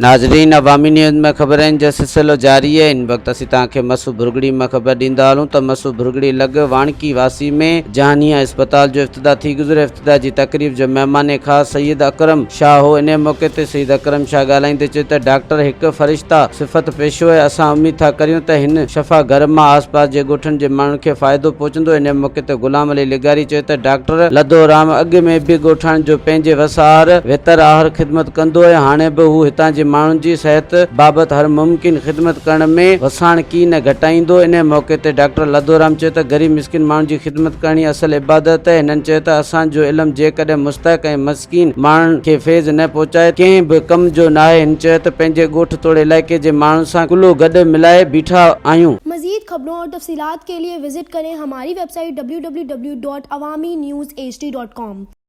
ناظرين عوامي نيوز ۾ خبرن جو سلسلو جاري آهي هن وقت اسين توهان کي مسو ڀرڳڙي مان خبر ڏيندا هلون ته مسو ڀرڳڙي لڳ واڻڪي واسي ۾ جهانيا اسپتال جو افتتاح ٿي گذريو افتتاح جي تقريب جو مهمان خاص سيد اڪرم شاهه هو انهي موقعي تي سيد اڪرم شاهه ڳالهائيندي چيو ته ڊاڪٽر هڪ فرشته صفت پيشو آهي اسان اميد ٿا ڪريون ته هن شفا گهر مان آس پاس جي ڳوٺن جي ماڻهن کي فائدو پهچندو انهي موقعي تي غلام علي لغاري چيو ته ڊاڪٽر لڌو رام اڳ ۾ به ڳوٺاڻن جو پنهنجي وس آهر ويتر آهر خدمت ڪندو ۽ هاڻي به هو هتان جي ماڻهن جي صحت بابت هر ممڪن خدمت ڪرڻ ۾ وساڻ ڪي نه گهٽائيندو. انهيء موقعي تي ڊاڪٽر لڌورام چيو ته غريب مسڪين ماڻهن جي خدمت ڪرڻ ئي اصل عبادت آهي. هنن چيو ته اسان جو علم جيڪڏهن مستحق ۽ مسڪين ماڻهن کي فيض نه پهچائي ته ڪنهن به ڪم جو ناهي. هن چيو ته پنهنجي ڳوٺ توڙي علائقي جي ماڻهن سان ڪلهو گڏ ملائي بيٺا آهيون. مزيد خبرون اور تفصيلات کے لئے وزٽ ڪرين ھماري web site www.awamiNewsHD.com.